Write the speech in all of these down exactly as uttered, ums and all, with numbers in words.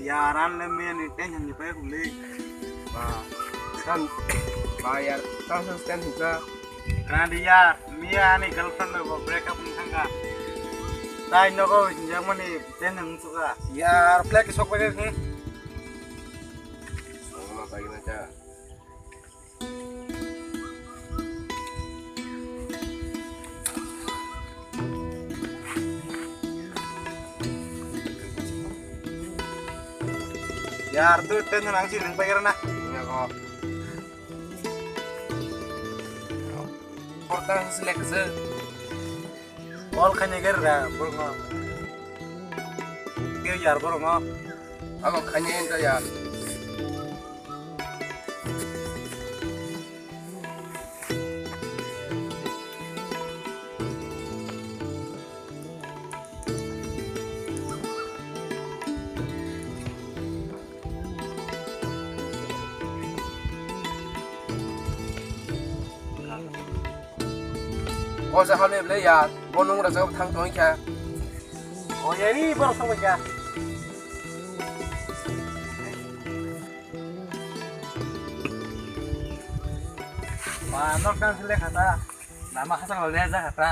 Yaran le men iten yang ni pai kuli. Ba, kan, ba yar, kan sa stand hingka. Nadi yar, miya ani girlfriend lo break up ni thangka. Tai nogo hinjak mani iten yang suka. Yar, plek sok pai ni. Sama pai na cha. Yar, tu ten nang si nang pagar na. Ya ko. Porta select se. Call khaina gari ra, borok no. Ke yar borok no. Abo khaina enta yar. O ja hamle ble ya, bo nung rajak thang tong kha. O ya ni bor thang kha. Ba nok kan sele khata. Nama hasal le ja khata.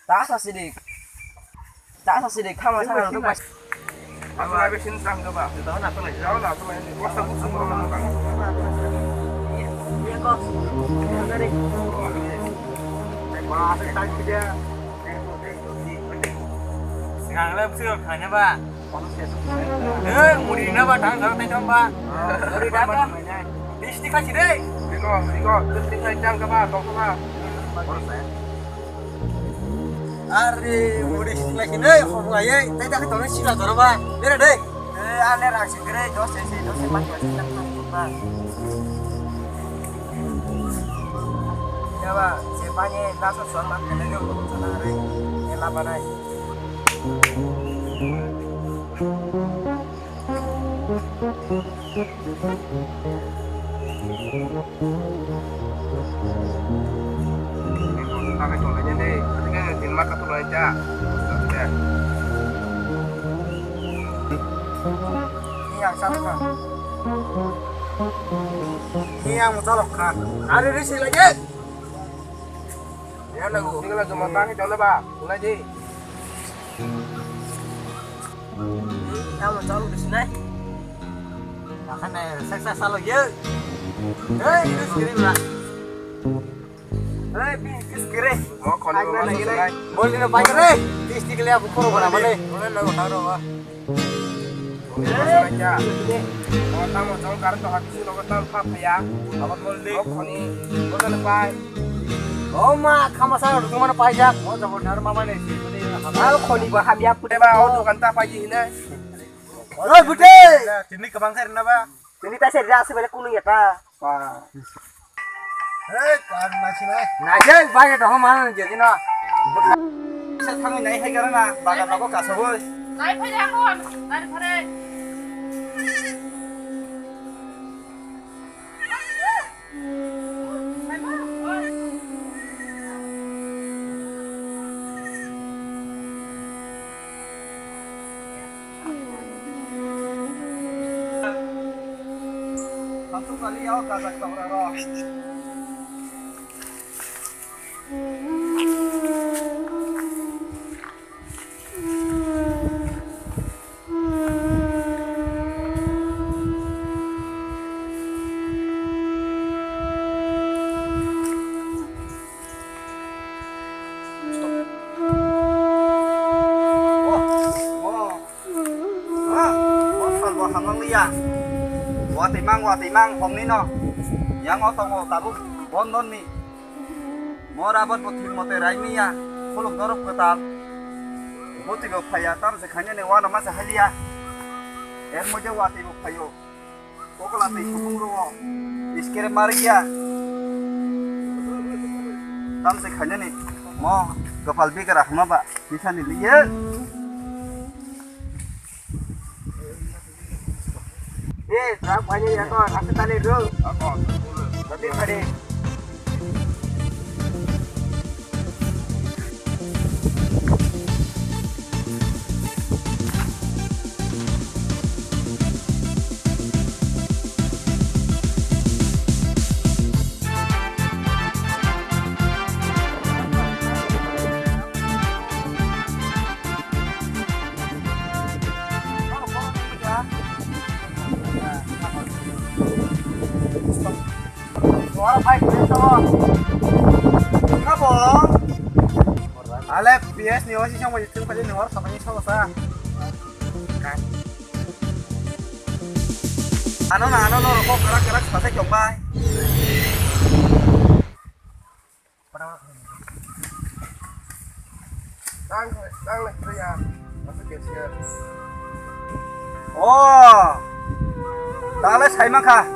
Ta sa sidik. Ta sa sidik khama sa rok bai. Asal abi sin sang ga ba. Tahu na to lai. Tahu na to lai. Wasa musu mo. Iya kok. Dari. Wah, saya tadi dia. Sekarang lah musu khanya ba. Eh, muri na ba tang tang tang ba. Muri na ba. Disti kasi deh. Biko, biko, disti kasi tang ga ba, tong ga ba. Are, muri sikla kine, khobla ye, tai ta khitone sikla doro ba. Bere de. Eh, ane rang sikre, dos se, dos se, pas se, tak tak ba. Ya ba, se bani lasa suan ma kene yo, sana re, ela banai. Yang sama. Ini yang mutalok kan. Ada di sini lagi. Ya lagu. Ini lagu matang itu apa? Mulai di. Tamo tamo bisinai. Makanya saksa salo ye. Hei, itu sendiri lah. Hei, bis kis kere. Mau kono mau lagi. Boleh na pai kere. Tis di kele aku koro bara male. Boleh lagu haro wa. O tamo jol kar to hati si logo tam pa phaya. Abar mol de. O khoni. O jol pai. O ma khama sa ro tumana pai jak. O jabor nar mama ne si. Al khoni ba habya pute ba o dukan ta pai ji hina. O bute. Tini kabang khair na ba. Tini ta se ria se bele kunu ya ta. Ba. Hei, kar naisi nai. Naisi, bai, dohon mana jadi na. Sa thangwi nai hai gara na, bagan rok kasawoi. Nai phai ya kon, nai phare. Satu kali ya, kagak tau raro. Mangliya. Watwi mang, watwi mang, hongni no. Yang o tongo tabuk bondon ni. Mora bot bo thil mote raimiya. Khuluk dorok kwtal. Boti bo phaiya, tam se khanya ne wano masa haliya. Er moje watwi bo phaio. Kokla tei kupung ro. Iskere mariya. Tam se khanya ne. Mo kapal bigra hma ba. Bisa ni liye. Eh, rak banyak ya kok, aku tadi dulu. Tapi tadi. Ale P S ni wasi song wajib tun pajak ni war sampai ni song sa. Ano na ano no rokok kerak kerak satai jombai. Tang, tang, tang, ya. Masuk ke sini. Oh. Tale sai mangkha.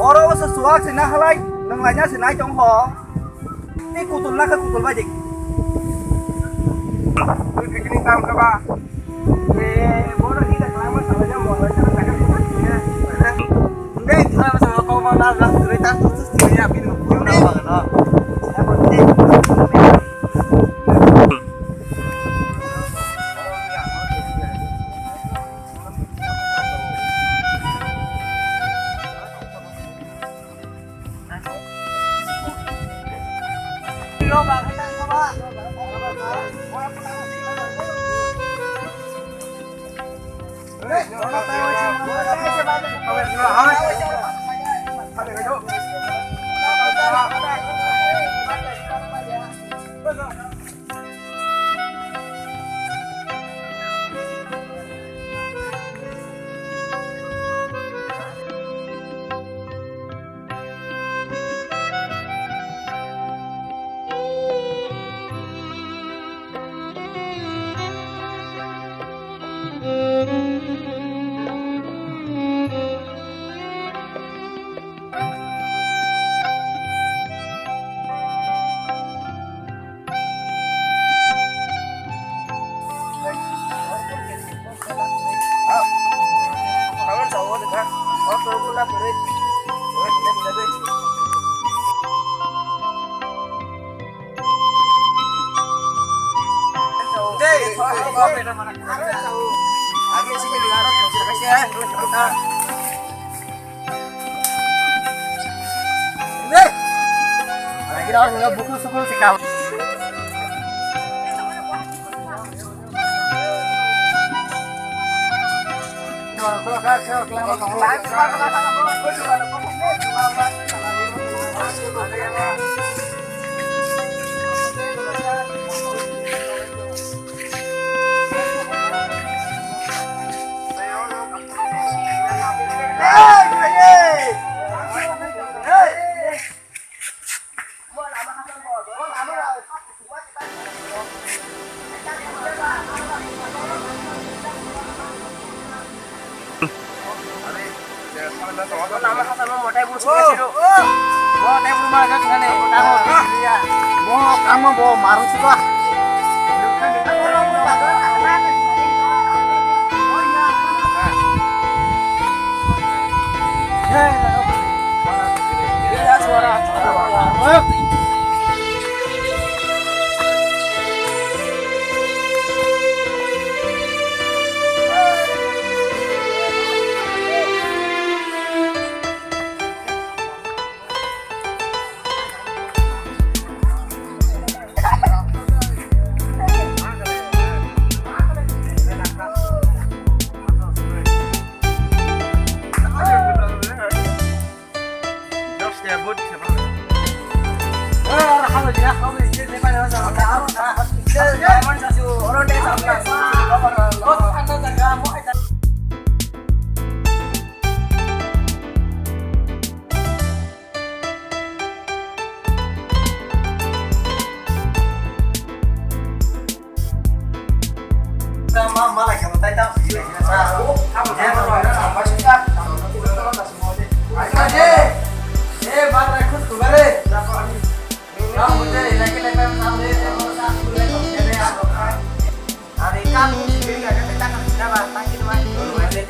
Oro se suak se na halai, nang laina se nai tong ho. Ni kutul na kha kutul bai dik. Tui piknik tam kha ba. Mo kamo bo marung suka.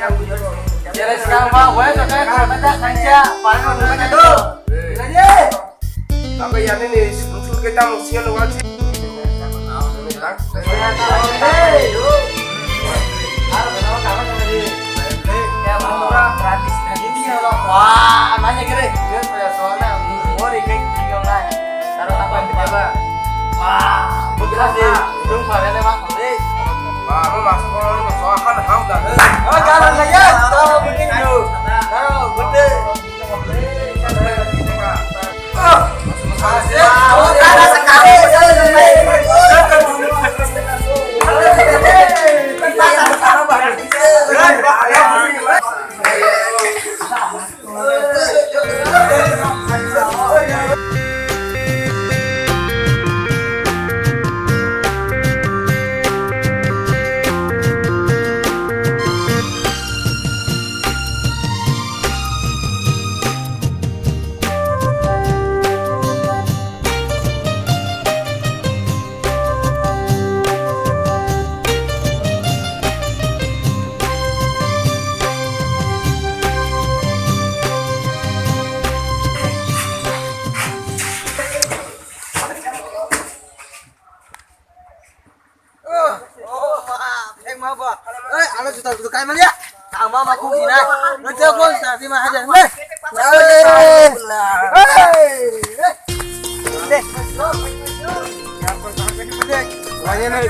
Jere srang ba, wai to kai kora ta khaisa, parang nang ka do. Lagi. Apa ya ini nih, muncul kita musuh lu kan sih. Wah, nanya kiri. Dia saya soalnya, mau nih kayak gini, Bang. Taruh apa yang kita, Bang? Wah, betul sih. Itu pakai deh, Bang. Wah, mau masuk orang soal kan ham dah. Oh, jangan lagi. Taruh begini dulu. Taruh gede. Oh, oh, ma, thek ma bo. Oi, ano juta juta kai manya. Ang ma ma ku kina. Nanti aku juta si ma haja. Nih. Oi. Oi. Deh. Deh. Wanya nih.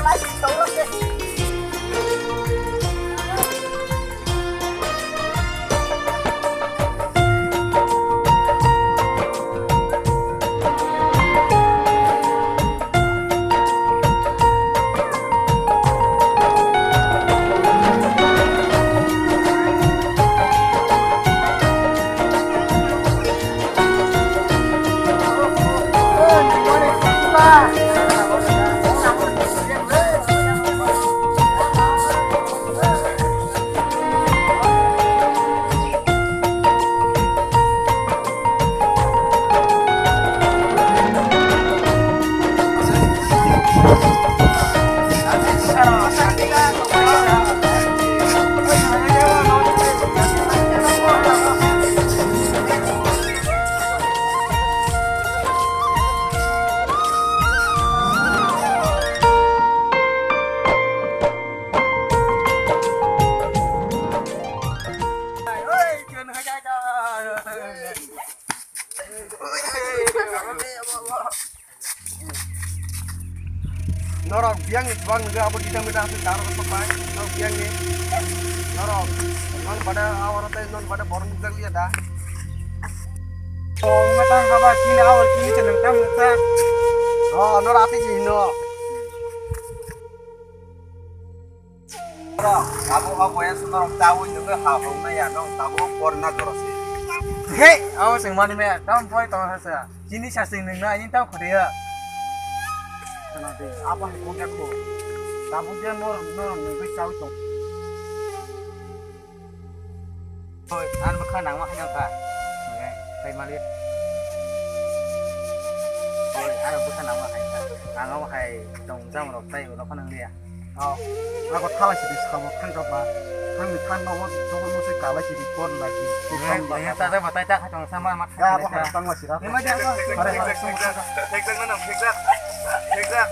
Norok biyang ni chuwak nungwi abo dita mita aswk taro rok pai. Norok biyang ni. Norok. Non bada awar tei non bada borok nukjak liya da. Oh, ngatang haba kini awar kini chenang tam nukha. Oh, norok ati ji hino. Abo o boya se norok chawi nungwi ha hong na ya nong tabo por na doro se. He, abo sing mani me, tam poi tong ha sa. Chini sa sing nung na, ini tau khode ya. Kana de, abo ni kong ya ko. Tabo dia nor, nor nungwi chawi tong. Oi, ano bwkha nangma khaina kha. Nge, khai mali. Oi, ano bwkha nangma khaina kha. Ang abo hai tong jam rok tai ulo khana ngliya. Oh, ako thala sidi skamo thang ka ba. Thang ni thang no, jogo mo se kala sidi kon lagi. Nge, nge, ta ta batai ta khatong sama mat. Ya, abo hai tang lagi ra. Nge, ma dia ko. Are, are. Thekjak na, thekjak. Thekjak.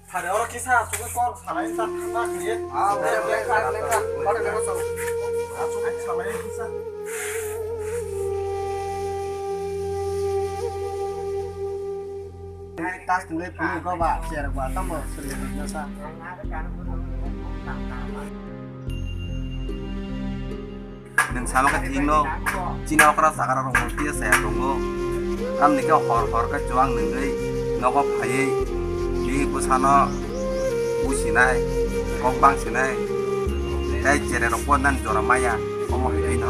Thare oro kisa asugwi kok salai sa thangma khe. Ah, leka, leka, leka. Pare leka sa. Asugwi salai kisa. Nai tas tulai puni ko ba, cher ba, tamo suri na sa. Nwng sama khe thik no, chini okra sakra rok no tiya saya tongo. Tamni khe hor hor khe chuwak nwngwi nogo phaiwi bini bwsano businai, kok bangsinai, tei cherai rok bo nani jora maya, omo hai khe no.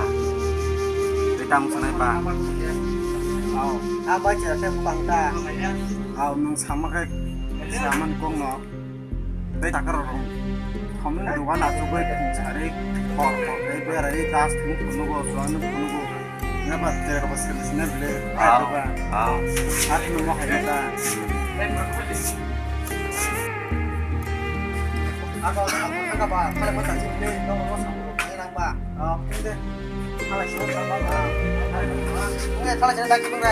Tei tamo sanai ba? Ang bai chwla tei bwkang ta. Aw, nwng sama khe siya man kok no. Tei takar rong. Thomni dugan achugwi thung sari hor hor khe berai das thung phunugo, chuan phunugo. Neba tero sini sini bile. Aw, aw. Ar no mo hai ta. Ako, ako, ako ba, kala ko ta sini, no mo sa mo nang ba. Ah, pung de. Kala sini nang ba. Pung de, kala sini nang ba.